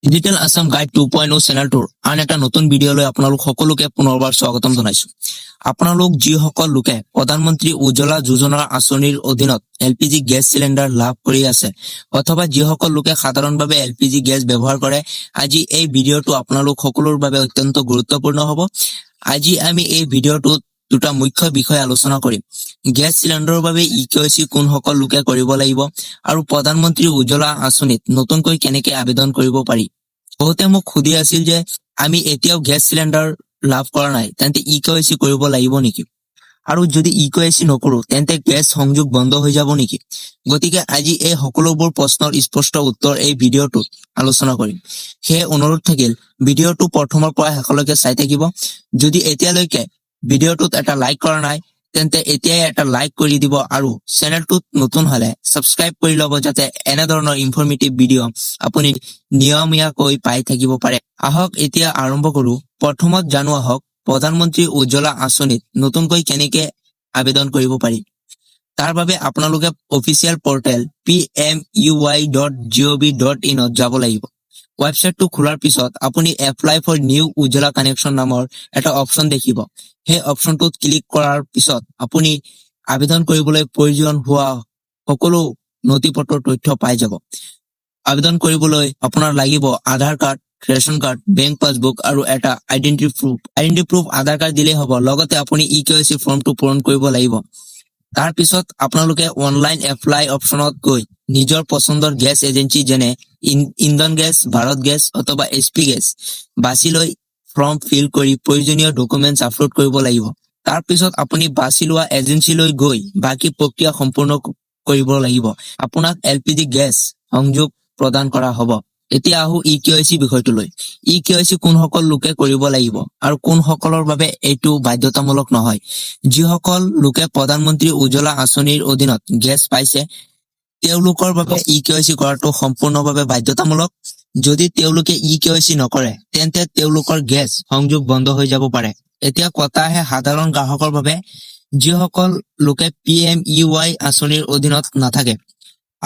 Digital Assam guide 2.0 চেনেলটোৰ আন এটা নতুন ভিডিঅ'লৈ আপোনালোক সকলোকে পুনৰবাৰ স্বাগতম জনাইছো। আপোনালোক যিসকল লোকে প্ৰধানমন্ত্ৰী উজ্জ্বলা যোজনাৰ আঁচনিৰ অধীনত এলপিজি গেছ চিলিণ্ডাৰ লাভ কৰি আছে অথবা যিসকল লোকে সাধাৰণভাৱে এলপিজি গেছ ব্যৱহাৰ কৰে, আজি এই ভিডিঅ'টো আপোনালোক সকলোৰ বাবে অত্যন্ত গুৰুত্বপূৰ্ণ হ'ব। আজি আমি এই ভিডিঅ'টোত দুটা মুখ্য বিষয় আলোচনা কৰিম: গেছ চিলিণ্ডাৰৰ বাবে ই কেৱাইচি কোনসকল লোকে কৰিব লাগিব আৰু প্ৰধানমন্ত্ৰী উজ্জ্বলা আঁচনিত নতুনকৈ কেনেকে আবেদন কৰিব পাৰি। বহুতে মোক সুধি আছিল যে আমি এতিয়াও গেছ চিলিণ্ডাৰ লাভ কৰা নাই, তেন্তে ই কেৱাইচি কৰিব লাগিব নেকি? আৰু যদি ই কেৱাইচি নকৰো, তেন্তে গেছ সংযোগ বন্ধ হৈ যাব নেকি? গতিকে আজি এই সকলোবোৰ প্ৰশ্নৰ স্পষ্ট উত্তৰ এই ভিডিঅ'টোত আলোচনা কৰিম। সেয়ে অনুৰোধ থাকিল, ভিডিঅ'টো প্ৰথমৰ পৰা শেষলৈকে চাই থাকিব। যদি এতিয়ালৈকে ভিডিঅ'টোত এটা লাইক কৰা নাই, তেন্তে এতিয়াই এটা লাইক কৰি দিব আৰু চেনেলটোত নতুন হলে ছাবস্ক্ৰাইব কৰি ল'ব, যাতে এনেধৰণৰ ইনফৰ্মেটিভ ভিডিঅ' আপুনি নিয়মীয়াকৈ পাই থাকিব পাৰে। আহক, এতিয়া আৰম্ভ কৰো। প্ৰথমত জানো আহক প্ৰধানমন্ত্ৰী উজ্জ্বলা আঁচনিত নতুনকৈ কেনেকে আবেদন কৰিব পাৰি। তাৰ বাবে আপোনালোকে অফিচিয়েল পৰ্টেল pmuy.gov.inত যাব লাগিব। ৱেবছাইটটো খোলাৰ পিছত আপুনি "Apply for new Ujjwala connection" নামৰ এটা অপশ্যন দেখিব। সেই অপশ্যনটোত ক্লিক কৰাৰ পিছত আপুনি আবেদন কৰিবলৈ প্ৰয়োজন হোৱা সকলো নথি পত্ৰৰ তথ্য পাই যাব। আবেদন কৰিবলৈ আপোনাৰ লাগিব আধাৰ card, ration card, bank passbook আৰু এটা আইডেন্টি প্ৰুফ। আইডেন্টি প্ৰুফ আধাৰ কাৰ্ড দিলেই হ'ব। লগতে আপুনি ই কেৱাইচি ফৰ্মটো পূৰণ কৰিব লাগিব। তাৰ পিছত আপোনালোকে অনলাইন এপ্লাই অপশ্যনত গৈ নিজৰ পচন্দৰ গেছ এজেঞ্চি, যেনে ইণ্ডেন গেছ, ভাৰত গেছ অথবা এইচপি গেছ বাছি লৈ ফৰ্ম ফিল কৰি প্ৰয়োজনীয় ডকুমেণ্টছ আপলোড কৰিব লাগিব। তাৰ পিছত আপুনি বাছি লোৱা এজেঞ্চিলৈ গৈ বাকী প্ৰক্ৰিয়া সম্পূৰ্ণ কৰিব লাগিব। আপোনাক এলপিজি গেছ সংযোগ প্ৰদান কৰা হ'ব। এতিয়া আহো ই কেৱাইচি বিষয়টোলৈ। ই কেৱাইচি কোনসকল লোকে কৰিব লাগিব আৰু কোনসকলৰ বাবে এইটো বাধ্যতামূলক নহয়? যিসকল লোকে প্ৰধানমন্ত্ৰী উজ্জ্বলা আঁচনিৰ অধীনত গেছ পাইছে, তেওঁলোকৰ বাবে ই কেৱাইচি কৰাটো সম্পূৰ্ণভাৱে বাধ্যতামূলক। যদি তেওঁলোকে ই কেৱাইচি নকৰে, তেন্তে তেওঁলোকৰ গেছ সংযোগ বন্ধ হৈ যাব পাৰে। এতিয়া কথা আহে সাধাৰণ গ্ৰাহকৰ বাবে, যিসকল লোকে পিএমইউৱাই আঁচনিৰ অধীনত নাথাকে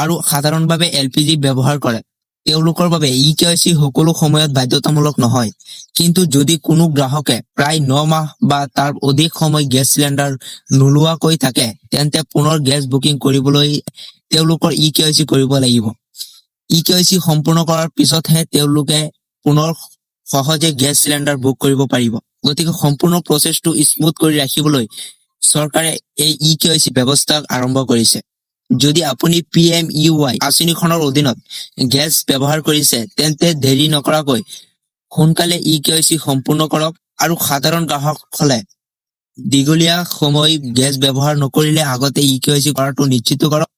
আৰু সাধাৰণভাৱে এলপিজি ব্যৱহাৰ কৰে। তেওঁলোকৰ বাবে ই কেৱাইচি সকলো সময়ত বাধ্যতামূলক নহয়। কিন্তু যদি কোনো গ্ৰাহকে প্ৰায় 9 মাহ বা তাৰ অধিক সময় গেছ চিলিণ্ডাৰ নোলোৱাকৈ থাকে, তেন্তে পুনৰ গেছ বুকিং কৰিবলৈ তেওঁলোকৰ ই কেৱাইচি কৰিব লাগিব। ই কেৱাইচি সম্পূৰ্ণ কৰাৰ পিছতহে তেওঁলোকে পুনৰ সহজে গেছ চিলিণ্ডাৰ বুক কৰিব পাৰিব। গতিকে সম্পূৰ্ণ প্ৰচেছটো স্মুথ কৰি ৰাখিবলৈ চৰকাৰে এই ই কেৱাইচি ব্যৱস্থা আৰম্ভ কৰিছে। যদি আপুনি পিএমইউৱাই আঁচনিখনৰ অধীনত গেছ ব্যৱহাৰ কৰিছে, তেন্তে দেৰি নকৰাকৈ সোনকালে ই কেৱাইচি সম্পূৰ্ণ কৰক আৰু সাধাৰণ গ্ৰাহক হলে দীঘলীয়া সময় গেছ ব্যৱহাৰ নকৰিলে আগতে ই কেৱাইচি কৰাটো নিশ্চিত কৰক।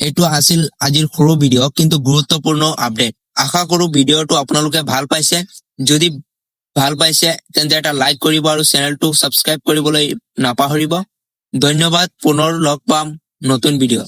এইটো আছিল আজিৰ সৰু ভিডিঅ', কিন্তু গুৰুত্বপূৰ্ণ আপডেট। আশা কৰো ভিডিঅ'টো আপোনালোকে ভাল পাইছে। যদি ভাল পাইছে, তেন্তে এটা লাইক কৰিব আৰু চেনেলটো ছাবস্ক্ৰাইব কৰিবলৈ নাপাহৰিব। ধন্যবাদ। পুনৰ লগ পাম নতুন ভিডিঅ'।